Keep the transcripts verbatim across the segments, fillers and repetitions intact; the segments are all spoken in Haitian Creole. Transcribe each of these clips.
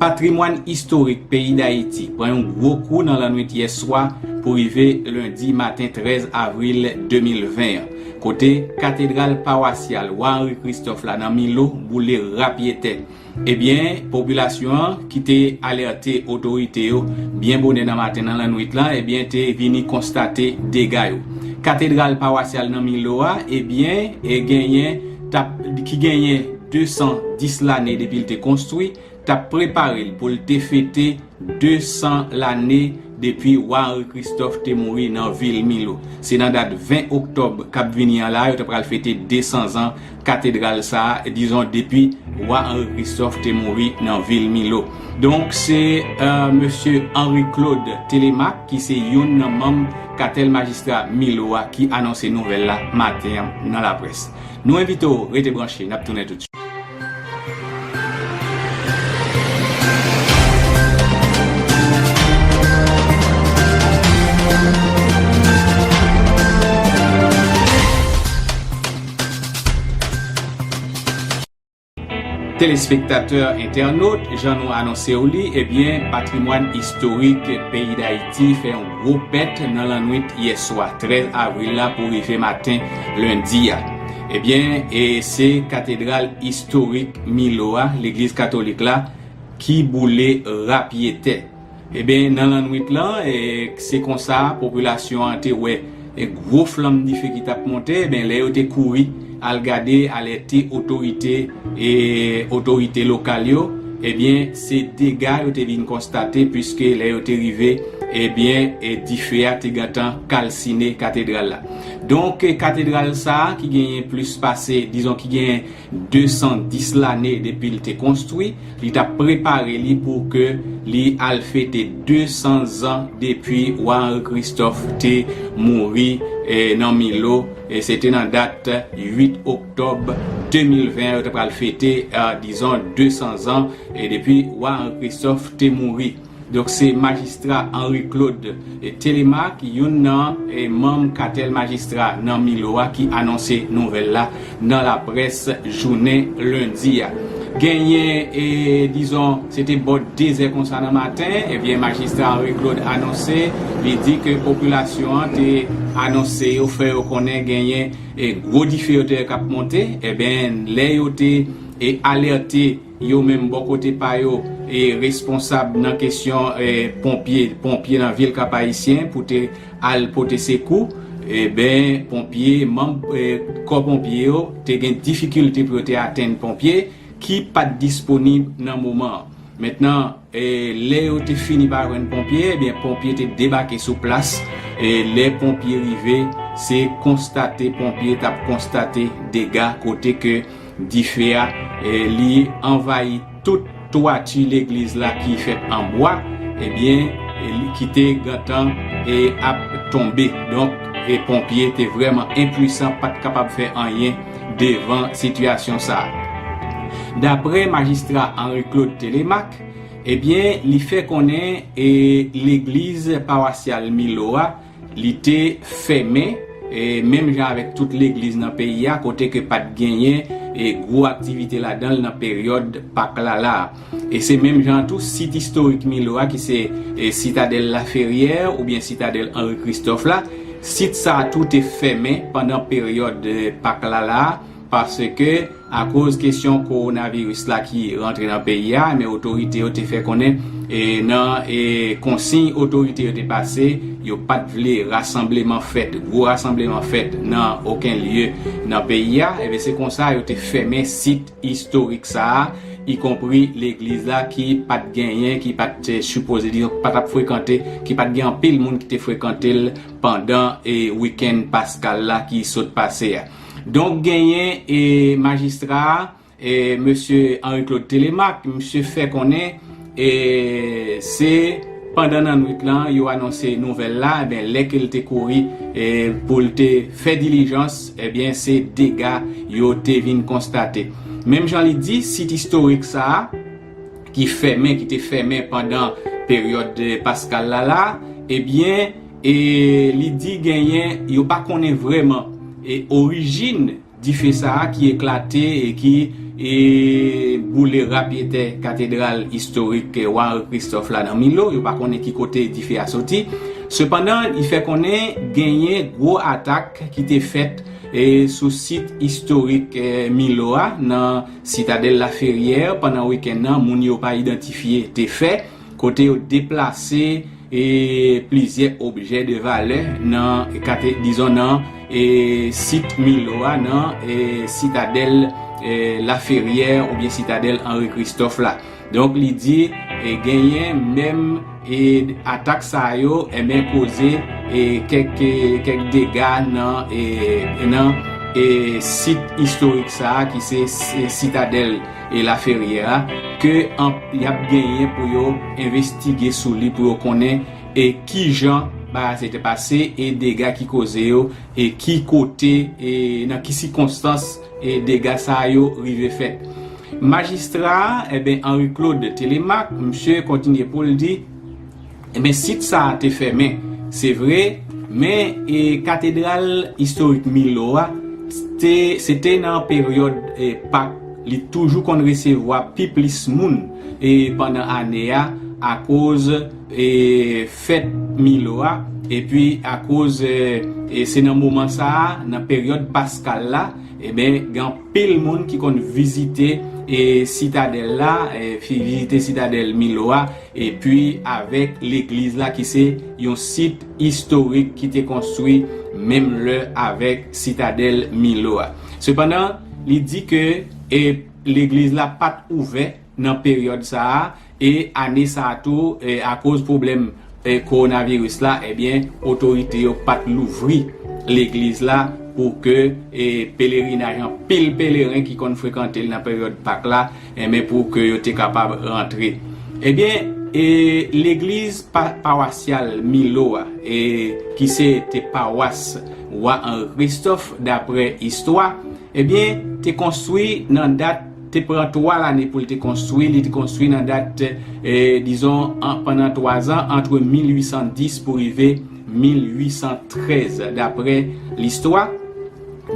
Patrimwàn istorik peyi Dayiti pran yon gwo kou nan lannwit yè swa pou rive lendi maten trèz avril de mil ven an, kote katedral pawasyal Wa Henri Christophe la nan Milo boule rapyetè. Ebyen, popilasyon an ki te alète otorite yo byen bonè nan maten nan lannwit lan, ebyen, te vini konstate dega yo. Katedral pawasyal nan Milo a, ebyen, e genyen, t ap, ki genyen de san dis lane depi l te konstwi, t ap prepare l pou l te fete de san lane depi Wa Henri Christophe te mouri nan vil Milo. Se nan dat ven oktòb k ap vini an la, yo ta pral fete de san zan katedral sa a, dizon depi Wa Henri Christophe te mouri nan vil Milo. Donk, se, euh, mesye Henri Claude Télémaque, ki se youn nan manm katèl majistra Milo a, ki anonse nouvèl la maten an nan laprès. Nou envite w rete branche, n ap tounen tout de suite. Telespektatè, entènot, jan nou anonse w li, ebyen, patrimwàn istorik peyi Dayiti fè yon gwo pèt nan lannwit yè swa, trèz avril la, pou rive maten lendi a. Ebyen, e se katedral istorik Milo a, legliz katolik la, ki boule rapyetè. Ebyen, nan lannwit lan, e, se konsa popilasyon an te wè, e, gwo flanm dife ki t ap monte. Ebyen, lè yo te kouri al gade, alète otorite, e, otorite lokal yo, ebyen, se dega yo te vin konstate, piske lè yo te rive, ebyen, e, dife a te gentan kalsine katedral la. Donk, e, katedral sa a, ki genyen plis pase, dizon, ki genyen de san dis lane depi l te konstwi, li t ap prepare li pou ke li al fete de san zan depi Wa Henri Christophe te mouri, e, nan Milo, e se te nan dat uit oktòb de mil ven, yo te pral fete, e, dizon, de san zan, e depi Wa Henri Christophe te mouri. Donk, se majistra Henri Claude, e, Télémaque, youn nan, e, manm katèl majistra nan Milo a, ki anonse nouvèl la nan laprès jounen lendi a. Genyen, e, dizon, se te bò de zè konsa nan maten, ebyen, majistra Henri Claude anonse, li di ke popilasyon an te anonse yo, fè yo konnen genyen, e, gwo dife yo te wè k ap monte, ebyen, lè yo te, e, alète yo menm bò kote pa yo, e, responsab nan kesyon, e, ponpye, ponpye nan vil Kap Ayisyen pou te al pote sekou, ebyen, ponpye, manm, e, kò ponpye yo te gen difikilte pou yo te atenn ponpye ki pa t disponib nan moman an. Mentnan, e, lè yo te fini pa jwenn ponpye, ebyen, ponpye te debake sou plas. E lè ponpye rive, se konstate ponpye t ap konstate dega kote ke dife a, e, li anvayi tout twati legliz la ki fèt an bwa, ebyen, e, li, ki te gentan, e, ap tonbe. Donk, e, ponpye te vrèman enpwisan, pa t kapab fè anyen devan sitiyasyon sa a. Daprè majistra Henri Claude Télémaque, ebyen, li fè konnen, e, legliz pawasyal Milo a, li te fèmen, e, menm jan avèk tout legliz nan peyi a, kote ke pa t genyen, e, gwo aktivite ladan l nan peryòd Pak la la a. E se menm jan tou, sit istorik Milo a, ki se, e, Sitadèl Laferyè oubyen Sitadèl Henri Christophe la, sit sa a tou te fèmen pandan peryòd, e, Pak la la a, paske akoz kesyon kowonaviris la ki rantre nan peyi a, men otorite yo te fè konnen, e, nan, e, konsiy otorite yo te pase, yo pa t vle rasanbleman fèt, gwo rasanbleman fèt nan okenn lye nan peyi a. Ebyen, se konsa yo te fèmen sit istorik sa a, ikonpri legliz la ki pa t genyen, ki pa t, e, sipoze, dizon, pa t ap frekante, ki pa t gen anpil moun ki te frekante l pandan, e, wikenn paskal la ki sot pase a. Donk, genyen, e, majistra a, e, mesye Henri Claude Télémaque, misye fè konnen, e, se pandan nan nwit lan yo anonse nouvèl la, ebyen, lè ke l te kouri, e, pou l te fè dilijans, ebyen, se dega yo te vin konstate. Menm jan li di, sit istorik sa a, ki fèmen, ki te fèmen pandan peryòd, e, paskal la la, ebyen, e, li di genyen, yo pa konnen vrèman, e, orijin dife sa a ki eklate e ki e boule rapyetè katedral istorik wa Henri Christophe la nan Milo. Yo pa konnen ki kote dife a soti. Sepandan, li fè konnen genyen gwo atak ki te fèt e sou sit istorik e Milo a nan Sitadèl Laferyè. Pandan wikenn nan, moun yo pa idantifye te fè, kote yo deplase e plizyè objè de valè nan kate, dizon nan e sit Milo a, nan e Sitadèl e Laferyè oubyen Sitadèl Henri Christophe la. Donk, li di e genyen menm e atak sa yo enben koze e kèk e kèk dega nan e nan e sit istorik sa a ki se e Sitadèl e Laferyè a, ke y ap genyen pou yo envestige sou li, pou yo konnen e kijan bagay sa te pase e dega ki koze yo e ki kote e nan ki sikonstans e dega sa yo rive fèt. Majistra a, enben, Henri Claude Télémaque, misye kontinye pou l di, enben, sit sa a te fèmen, se vre, men e katedral istorik Milo a, te, se te nan peryòd e Pak, li toujou konn resevwa pi plis moun e pandan ane a akoz e fèt Milo a, epi akoz e, e se nan moman sa a, nan peryòd paskal la, enben, gen anpil moun ki konn vizite e sitadèl la, e vizite sitadèl Milo a, epi avèk legliz la ki se yon sit istorik ki te konstwi menm lè avèk sitadèl Milo a. Sepandan, li di ke e legliz la pa t ouvè nan peryòd sa a, e ane sa a tou, e akoz pwoblèm e kowonaviris la, ebyen, otorite yo pa t louvri legliz la pou ke e pelerinaj, anpil peleren ki konn frekante l nan peryòd Pak la, enben, pou ke yo te kapab rantre. Ebyen, e legliz pa, pawasyal Milo a, e ki se te pawas wa Henri Christophe, daprè istwa, ebyen, te konstwi nan dat, te pran twa lane pou l te konstwi, li te konstwi nan dat, e, dizon, an, pandan twa zan, antre mil ui san dis pou rive mil ui san trèz, daprè listwa.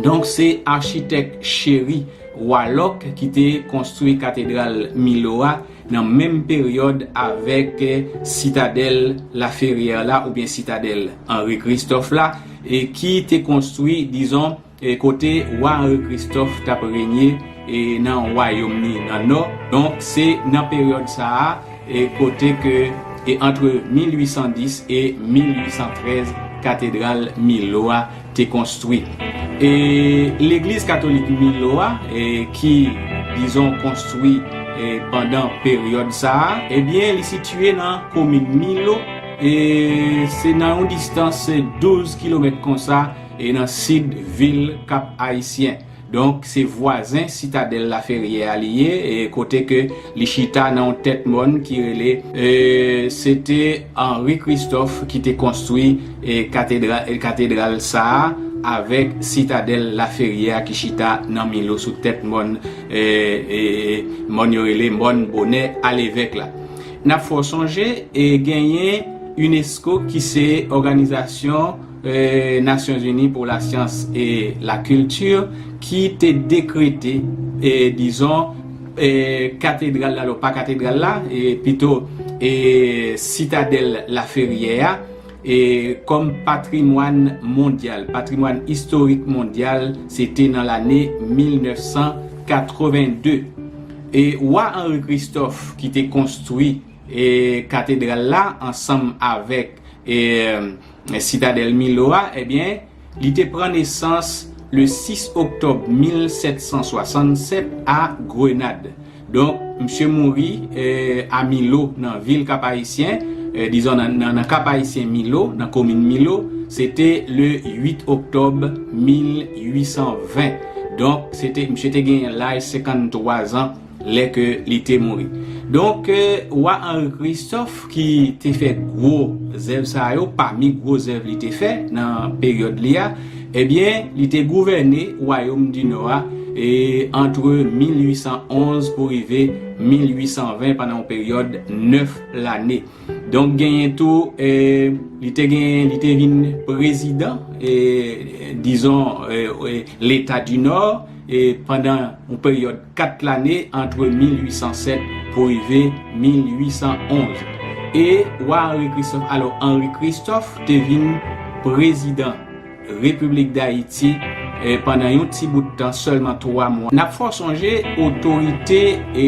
Donk, se achitèk Chéry Walloc ki te konstwi katedral Milo a nan menm peryòd avèk, e, sitadèl Laferrière la, oubyen sitadèl Henri Christophe la, e ki te konstwi, dizon, e kote wa Henri Christophe t ap renye e nan wayòm ni nan nò. Donk, se nan peryòd sa a, e kote ke, e antre mil ui san dis e mil ui san trèz, katedral Milo a te konstwi. E legliz katolik Milo a, e ki, dizon, konstwi e pandan peryòd sa a, ebyen, li sitiye nan komin Milo, e se nan yon distans douz kilomèt konsa, e nan sid vil Kap Ayisyen. Donk, se vwazen sitadèl Laferrière a li ye, e kote ke li chita nan yon tèt mòn ki rele, e, se te Henri Christophe ki te konstwi, e, katedra-, e, katedral sa a avèk sitadèl Laferrière a ki chita nan Milo sou tèt mòn, e, e, mòn yo rele mòn Bonè a Levèk la. N ap fè w sonje, e, genyen UNESCO ki se òganizasyon, e, Nasyonzini pou la syans e la kilti ki te dekrete, e, dizon, e, katedral la, alò pa katedral la, e, pito, e, sitadèl Laferrière a, e, kòm patrimwàn mondyal, patrimwàn istorik mondyal, se te nan lane mil nèf san katreven de. E wa Henri Christophe ki te konstwi, e, katedral la ansanm avèk, e, sitadèl Milo a, ebyen, li te pran nesans le sis oktòb mil sèt san swasannsèt a Grenad. Donk, misye mouri, e, a Milo, nan vil Kap Ayisyen, e, dizon nan, nan, nan Kap Ayisyen Milo, nan komin Milo, se te le uit oktòb mil ui san ven. Donk, se te, misye te genyen laj senkanntwa zan lè ke li te mouri. Donk, e, wa Henri Christophe ki te fè gwo zèv sa yo, pami gwo zèv li te fè nan peryòd li a, ebyen, li te gouvène wayòm di Nò a, e, antre mil uit san onz pou rive mil uit san ven, pandan yon peryòd nèf lane. Donk, genyen tou, e, li te genyen, li te vin prezidan, e, dizon, e, e, Leta di Nò, e, pandan yon peryòd kat lane, antre mil uit san sèt pou rive mil uit san onz. E wa Henri Christophe, alò, Henri Christophe te vin prezidan Repiblik Dayiti, e, pandan yon ti bout tan, sèlman twa mwa. N ap fè w sonje, otorite, e,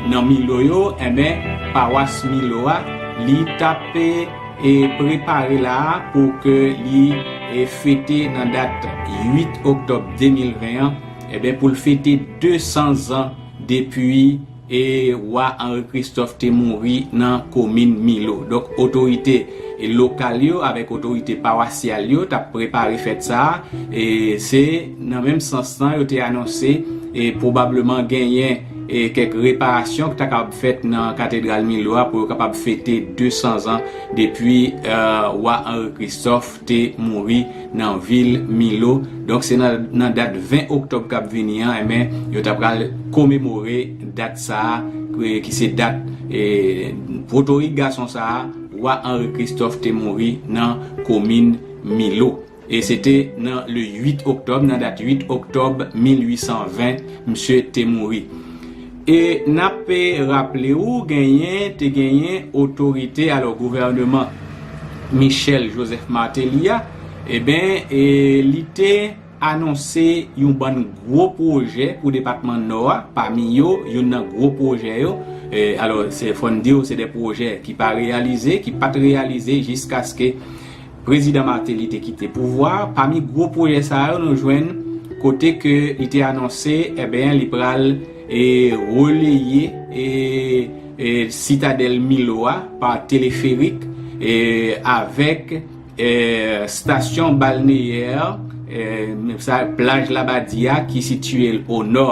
nan Milo yo, enben, pawas Milo a, li t ap, e, e, prepare la a pou ke li, e, fete nan dat uit oktòb de mil ven an, enben, pou l fete de san zan depi, e, wa Henri Christophe te mouri nan komin Milo. Donk, otorite, e, lokal yo avèk otorite pawasyal yo t ap prepare fèt sa a. E se nan menm sans lan, yo te anonse, e, pwobableman genyen, e, kèk reparasyon ki ta kapab fèt nan katedral Milo a pou yo kapab fete de san zan depi, e, wa Henri Christophe te mouri nan vil Milo. Donk, se nan, nan dat ven oktòb k ap vini an, enben, yo ta pral komemore dat sa a, ki, ki se dat, e, pwotorik gason sa a, wa Henri Christophe te mouri nan komin Milo. E se te nan le uit oktòb, nan dat uit oktòb mil uit san ven, misye te mouri. E n ap, e, raple w, genyen, te genyen otorite, alò, gouvèneman Michel Joseph Martelly a, eben, e, li te anonse yon bann gwo pwojè pou depatman Nò a, pami yo, youn nan gwo pwojè yo, e, alò, se, fò n di w, se de pwojè ki pa reyalize, ki pa t reyalize jiskaske Prezidan Martelly te kite pouvwa a. Pami gwo pwojè sa yo, nou jwenn kote ke li te anonse, eben, li pral, e, releye, e, e, sitadèl Milo a pa teleferik, e, avèk, e, stasyon balneyè, e, sa, plaj Labadi a ki sitiye l o nò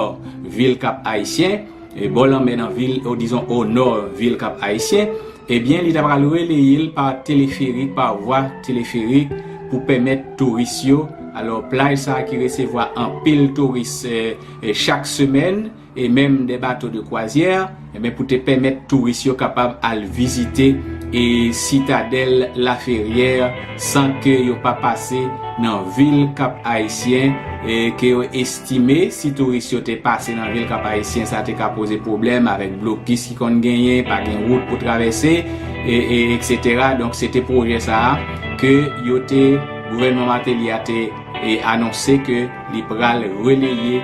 vil Kap Ayisyen, e, bò lanmè nan vil, o, dizon, o nò vil Kap Ayisyen, ebyen, li ta pral releye l pa teleferik, pa vwa teleferik, pou pèmèt touris yo. Alò, plaj sa a ki resevwa anpil touris, e, e, chak semèn, e menm de bato de kwazyè, ebyen, pou te pèmèt touris yo kapab al vizite, e, sitadèl Laferyè san ke yo pa pase nan vil Kap Ayisyen, e ke yo estime si touris yo te pase nan vil Kap Ayisyen, sa te ka poze pwoblèm avèk blokis ki konn genyen, pa gen wout pou travèse, e, e, etsetera. Donk, se te pwojè sa a ke yo te, gouvènman Martelly a te, e, anonse ke li pral releye,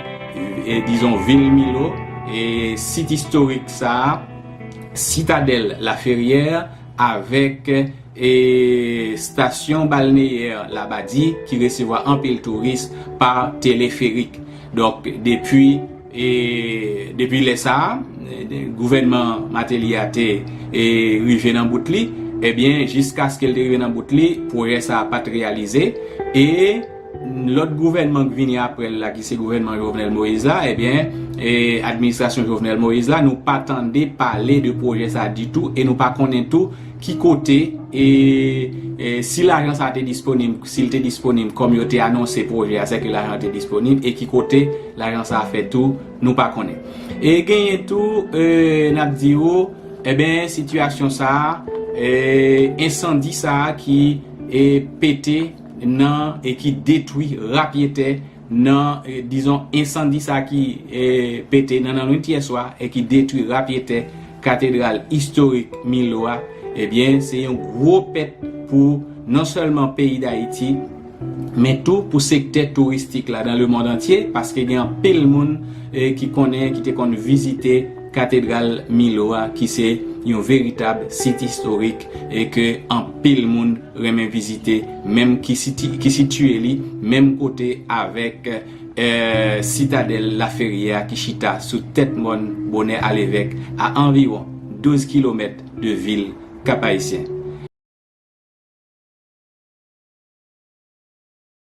e, dizon, vil Milo, e, sit istorik sa a, sitadèl Laferyè, avèk, e, stasyon balneyè Labadi ki resevwa anpil touris pa teleferik. Donk, depi, e, depi lè sa a, e, gouvènman Martelly a te, e, rive nan bout li, ebyen, jiskaske l te rive nan bout li, pwojè sa a pa t reyalize. E lòt gouvènman k vini apre l la, ki se gouvènman Jovenel Moïse la, ebyen, e, administrasyon Jovenel Moïse la, nou pa tande pale de pwojè sa a ditou, e nou pa konnen tou ki kote, e, e, si lajan sa a te disponib, si l te disponib kòm yo te anonse pwojè a, sèke lajan te disponib, e ki kote lajan sa a fèt tou, nou pa konnen. E genyen tou, e, n ap di yo, eben, sitiyasyon sa a, e, ensandi sa a ki, e, pete nan, e ki detwi rapyetè nan, e, dizon, ensandi sa a ki, e, pete nan, nan nèf yè swa e ki detwi rapyetè katedral istorik Milo a, ebyen, se yon gwo pèt pou non sèlman peyi Dayiti, men tou pou sektè touristik la dans le monde entier, paske gen anpil moun, e, ki konnen, ki te konn vizite katedral Milo a, ki se yon veritab sit istorik e ke anpil moun renmen vizite, menm ki siti-, ki sitiye li menm kote avèk, e, sitadèl Laferyè a ki chita sou tèt mòn Bonè Alevèk, a anviwon douz kilomèt de vil Kap Ayisyen.